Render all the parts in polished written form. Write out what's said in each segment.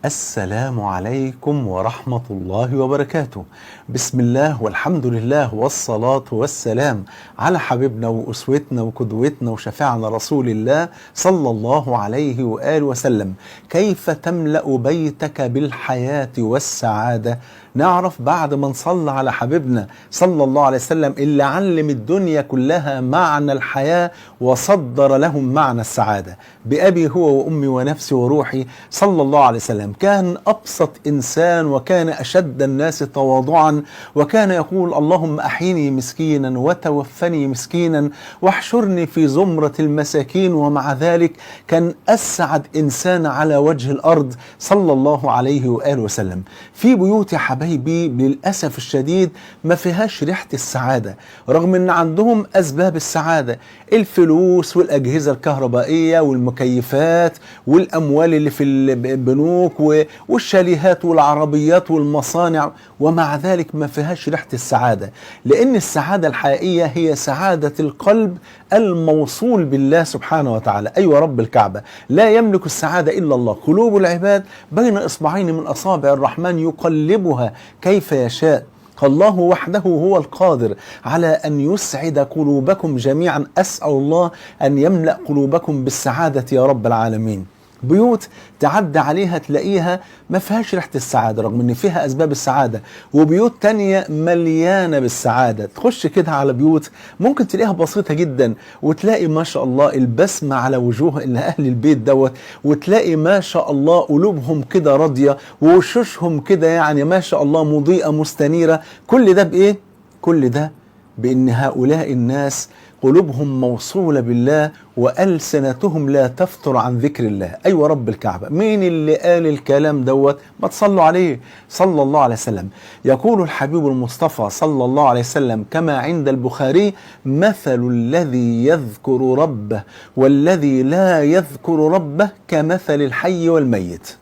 السلام عليكم ورحمة الله وبركاته. بسم الله والحمد لله والصلاة والسلام على حبيبنا وأسوتنا وقدوتنا وشفيعنا رسول الله صلى الله عليه وآله وسلم. كيف تملأ بيتك بالحياة والسعادة؟ نعرف بعد ما نصلى على حبيبنا صلى الله عليه وسلم اللي علم الدنيا كلها معنى الحياة وصدر لهم معنى السعادة. بأبي هو وأمي ونفسي وروحي صلى الله عليه وسلم. كان أبسط إنسان وكان أشد الناس تواضعا، وكان يقول: اللهم أحيني مسكينا وتوفني مسكينا واحشرني في زمرة المساكين. ومع ذلك كان أسعد إنسان على وجه الأرض صلى الله عليه وآله وسلم. في بيوت يا حبايبي للأسف الشديد ما فيهاش ريحة السعادة، رغم أن عندهم أسباب السعادة: الفلوس والأجهزة الكهربائية والمكيفات والأموال اللي في البنوك والشاليهات والعربيات والمصانع، ومع ذلك ما فيهاش ريحة السعادة. لأن السعادة الحقيقية هي سعادة القلب الموصول بالله سبحانه وتعالى. أيوة رب الكعبة، لا يملك السعادة إلا الله. قلوب العباد بين إصبعين من أصابع الرحمن يقلبها كيف يشاء. فالله وحده هو القادر على أن يسعد قلوبكم جميعا. أسأل الله أن يملأ قلوبكم بالسعادة يا رب العالمين. بيوت تعدى عليها تلاقيها ما فيهاش ريحة السعادة رغم ان فيها اسباب السعادة، وبيوت تانية مليانة بالسعادة. تخش كده على بيوت ممكن تلاقيها بسيطة جدا، وتلاقي ما شاء الله البسمة على وجوه ان اهل البيت دوت، وتلاقي ما شاء الله قلوبهم كده راضية ووشوشهم كده يعني ما شاء الله مضيئة مستنيرة. كل ده بايه؟ كل ده بان هؤلاء الناس قلوبهم موصولة بالله وألسنتهم لا تفتر عن ذكر الله. أيوة رب الكعبة، مين اللي قال الكلام دوت؟ ما تصلوا عليه صلى الله عليه وسلم. يقول الحبيب المصطفى صلى الله عليه وسلم كما عند البخاري: مثل الذي يذكر ربه والذي لا يذكر ربه كمثل الحي والميت.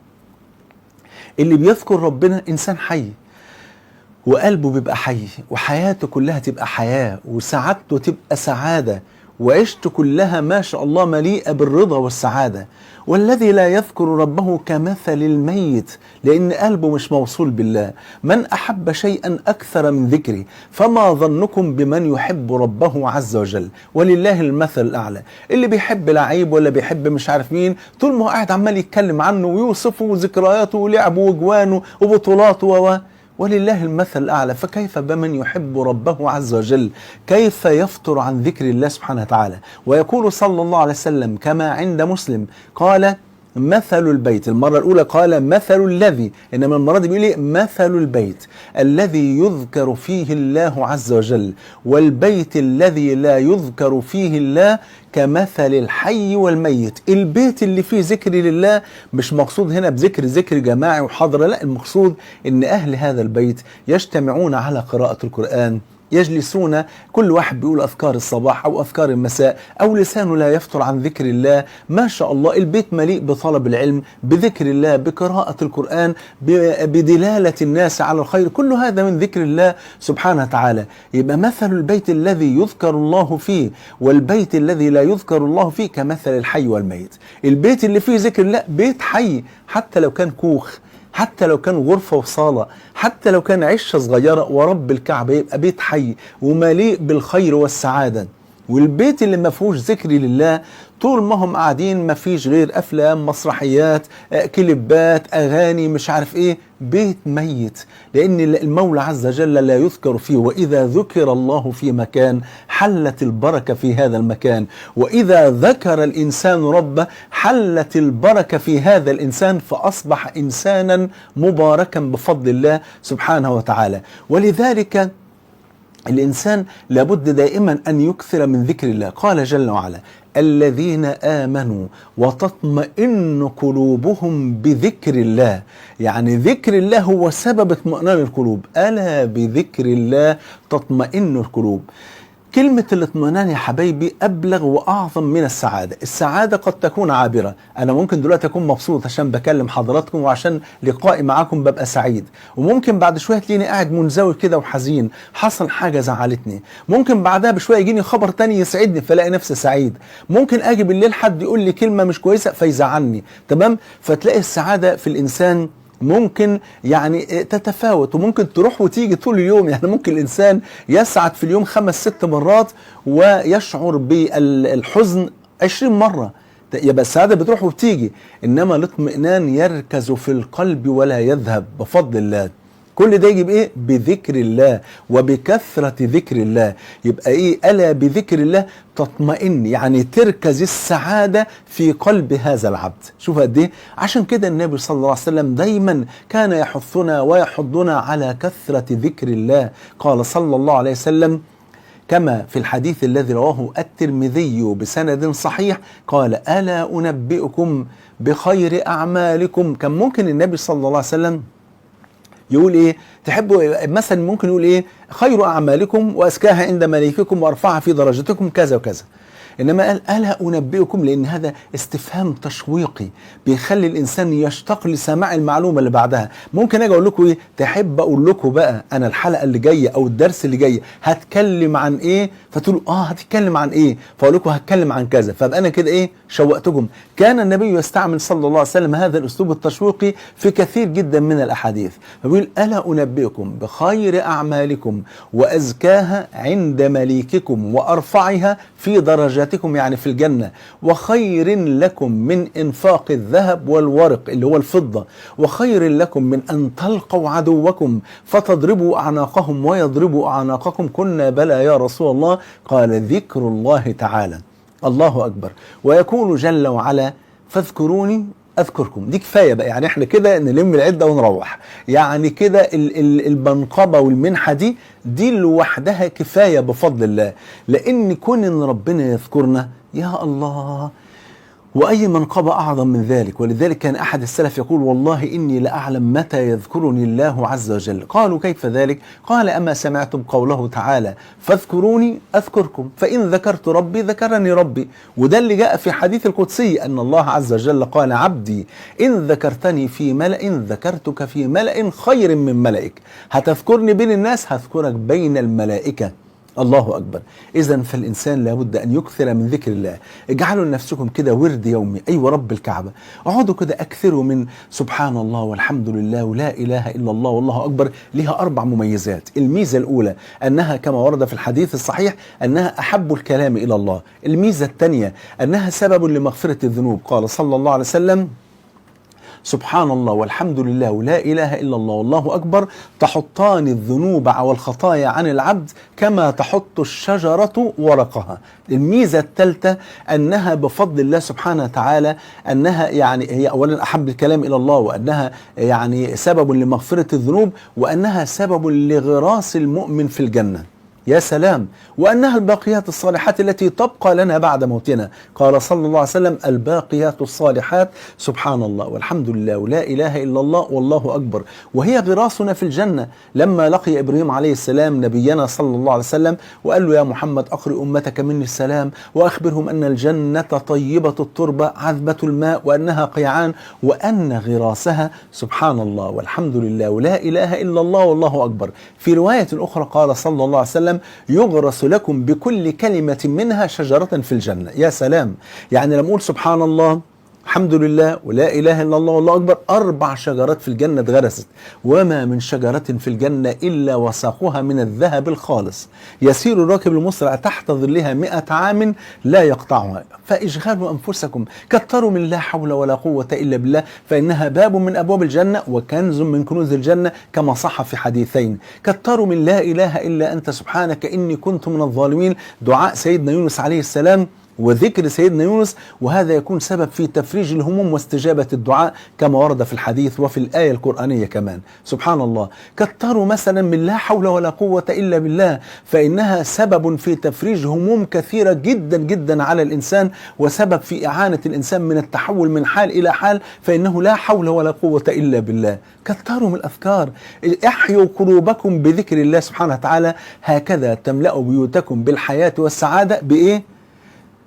اللي بيذكر ربنا إنسان حي، وقلبه بيبقى حي، وحياته كلها تبقى حياة، وسعادته تبقى سعادة، وعيشته كلها ما شاء الله مليئة بالرضا والسعادة. والذي لا يذكر ربه كمثل الميت، لأن قلبه مش موصول بالله. من أحب شيئا أكثر من ذكري فما ظنكم بمن يحب ربه عز وجل؟ ولله المثل الأعلى. اللي بيحب لعيب ولا بيحب مش عارف مين، طول ما هو قاعد عمال يتكلم عنه ويوصفه وذكرياته ولعبه وجوانه وبطولاته ولله المثل الأعلى. فكيف بمن يحب ربه عز وجل؟ كيف يفتر عن ذكر الله سبحانه وتعالى؟ ويقول صلى الله عليه وسلم كما عند مسلم قال: مثل البيت. المرة الأولى قال مثل الذي، إنما المرة دي بيقول إيه؟ مثل البيت الذي يذكر فيه الله عز وجل والبيت الذي لا يذكر فيه الله كمثل الحي والميت. البيت اللي فيه ذكر لله، مش مقصود هنا بذكر ذكر جماعي وحضرة، لا، المقصود إن أهل هذا البيت يجتمعون على قراءة القرآن، يجلسون كل واحد بيقول أذكار الصباح أو أذكار المساء، أو لسانه لا يفتر عن ذكر الله. ما شاء الله البيت مليء بطلب العلم، بذكر الله، بقراءة القرآن، بدلالة الناس على الخير. كل هذا من ذكر الله سبحانه وتعالى. يبقى مثل البيت الذي يذكر الله فيه والبيت الذي لا يذكر الله فيه كمثل الحي والميت. البيت اللي فيه ذكر الله بيت حي، حتى لو كان كوخ، حتى لو كان غرفة وصالة، حتى لو كان عشة صغيرة، ورب الكعبة يبقى بيت حي ومليء بالخير والسعادة. والبيت اللي ما فيهوش ذكر لله طول ما هم قاعدين ما فيش غير أفلام، مسرحيات، كليبات، أغاني، مش عارف إيه، بيت ميت. لأن المولى عز وجل لا يذكر فيه، وإذا ذكر الله في مكان حلت البركة في هذا المكان، وإذا ذكر الإنسان ربه حلت البركة في هذا الإنسان، فأصبح إنسانا مباركا بفضل الله سبحانه وتعالى. ولذلك الإنسان لابد دائما أن يكثر من ذكر الله. قال جل وعلا: الذين آمنوا وتطمئن قلوبهم بذكر الله. يعني ذكر الله هو سبب اطمئنان القلوب. ألا بذكر الله تطمئن القلوب. كلمة الاطمئنان يا حبايبي أبلغ وأعظم من السعادة. السعادة قد تكون عابرة، أنا ممكن دلوقتي أكون مبسوط عشان بكلم حضراتكم وعشان لقائي معاكم ببقى سعيد، وممكن بعد شوية تلاقيني قاعد منزوي كده وحزين، حصل حاجة زعلتني، ممكن بعدها بشوية يجيني خبر تاني يسعدني فلاقي نفسي سعيد، ممكن أجي بالليل حد يقول لي كلمة مش كويسة فيزعلني، تمام؟ فتلاقي السعادة في الإنسان ممكن يعني تتفاوت، وممكن تروح وتيجي طول اليوم. يعني ممكن الإنسان يسعد في اليوم 5-6 مرات ويشعر بالحزن 20 مرة، يبقى السعادة بتروح وبتيجي. إنما الاطمئنان يركز في القلب ولا يذهب بفضل الله. كل ده يجي بإيه؟ بذكر الله وبكثرة ذكر الله. يبقى إيه؟ ألا بذكر الله تطمئن، يعني تركز السعادة في قلب هذا العبد. شوف قد إيه؟ عشان كده النبي صلى الله عليه وسلم دايما كان يحثنا ويحضنا على كثرة ذكر الله. قال صلى الله عليه وسلم كما في الحديث الذي رواه الترمذي بسند صحيح، قال: ألا أنبئكم بخير أعمالكم. كان ممكن النبي صلى الله عليه وسلم يقول ايه؟ تحبوا مثلا ممكن يقول ايه؟ خير اعمالكم وازكاها عند مليككم وارفعها في درجتكم كذا وكذا. انما قال الا انبئكم، لان هذا استفهام تشويقي بيخلي الانسان يشتاق لسماع المعلومة اللي بعدها. ممكن اجي اقول لكم ايه؟ تحب اقول لكم بقى انا الحلقة اللي جاية او الدرس اللي جاي هتكلم عن ايه؟ فتقولوا هتتكلم عن ايه؟ فاقول لكم هتكلم عن كذا، فابقى انا كده ايه؟ شوقتكم. كان النبي يستعمل صلى الله عليه وسلم هذا الاسلوب التشويقي في كثير جدا من الاحاديث. فبيقول الا انبئكم بخير اعمالكم وازكاها عند مليككم وارفعها في درجاتكم، يعني في الجنة، وخير لكم من إنفاق الذهب والورق اللي هو الفضة، وخير لكم من أن تلقوا عدوكم فتضربوا أعناقهم ويضربوا أعناقكم. كنا بلى يا رسول الله. قال ذكر الله تعالى. الله أكبر. ويقول جل وعلا فاذكروني أذكركم. دي كفاية بقى، يعني احنا كده نلم العدة ونروح، يعني كده المنقبة والمنحة دي لوحدها كفاية بفضل الله. لأن كون إن ربنا يذكرنا يا الله، وأي منقبة أعظم من ذلك. ولذلك كان أحد السلف يقول والله إني لأعلم متى يذكرني الله عز وجل. قالوا كيف ذلك؟ قال أما سمعتم قوله تعالى فاذكروني أذكركم فإن ذكرت ربي ذكرني ربي. وده اللي جاء في حديث القدسي أن الله عز وجل قال عبدي إن ذكرتني في ملأ ذكرتك في ملأ خير من ملئك. هتذكرني بين الناس هذكرك بين الملائكة. الله أكبر. إذا فالإنسان لابد أن يكثر من ذكر الله. اجعلوا لنفسكم كده ورد يومي. أيوة رب الكعبة، اقعدوا كده أكثروا من سبحان الله والحمد لله ولا إله إلا الله والله أكبر. لها 4 مميزات. الميزة الأولى أنها كما ورد في الحديث الصحيح أنها أحب الكلام إلى الله. الميزة الثانية أنها سبب لمغفرة الذنوب. قال صلى الله عليه وسلم سبحان الله والحمد لله ولا إله إلا الله والله أكبر تحطان الذنوب والخطايا عن العبد كما تحط الشجرة ورقها. الميزة الثالثة أنها بفضل الله سبحانه وتعالى أنها يعني هي أولا أحب الكلام إلى الله، وأنها يعني سبب لمغفرة الذنوب، وأنها سبب لغراس المؤمن في الجنة. يا سلام. وأنها الباقيات الصالحات التي تبقى لنا بعد موتنا. قال صلى الله عليه وسلم الباقيات الصالحات سبحان الله والحمد لله ولا إله إلا الله والله أكبر. وهي غراسنا في الجنة. لما لقي إبراهيم عليه السلام نبينا صلى الله عليه وسلم وقال له يا محمد أقرئ أمتك مني السلام وأخبرهم أن الجنة طيبة التربة عذبة الماء وأنها قيعان وأن غراسها سبحان الله والحمد لله ولا إله إلا الله والله أكبر. في رواية أخرى قال صلى الله عليه وسلم يغرس لكم بكل كلمة منها شجرة في الجنة. يا سلام. يعني لما أقول سبحان الله الحمد لله ولا إله إلا الله والله أكبر، 4 شجرات في الجنة اتغرست. وما من شجرة في الجنة إلا وساقها من الذهب الخالص، يسير الراكب المسرع تحت ظلها 100 عام لا يقطعها. فإشغلوا أنفسكم، كثروا من لا حول ولا قوة إلا بالله، فإنها باب من أبواب الجنة وكنز من كنوز الجنة كما صح في حديثين. كثروا من لا إله إلا أنت سبحانك إني كنت من الظالمين، دعاء سيدنا يونس عليه السلام وذكر سيدنا يونس، وهذا يكون سبب في تفريج الهموم واستجابة الدعاء كما ورد في الحديث وفي الآية القرآنية كمان. سبحان الله. كتروا مثلا من لا حول ولا قوة إلا بالله، فإنها سبب في تفريج هموم كثيرة جدا جدا على الإنسان، وسبب في إعانة الإنسان من التحول من حال إلى حال، فإنه لا حول ولا قوة إلا بالله. كتروا من الأذكار، احيوا قلوبكم بذكر الله سبحانه وتعالى، هكذا تملأ بيوتكم بالحياة والسعادة. بإيه؟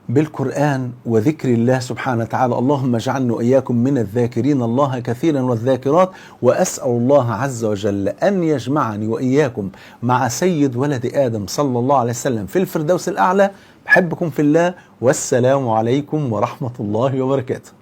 بالقرآن وذكر الله سبحانه وتعالى. اللهم اجعلنا وإياكم من الذاكرين الله كثيرا والذاكرات، وأسأل الله عز وجل أن يجمعني وإياكم مع سيد ولد آدم صلى الله عليه وسلم في الفردوس الأعلى. بحبكم في الله، والسلام عليكم ورحمة الله وبركاته.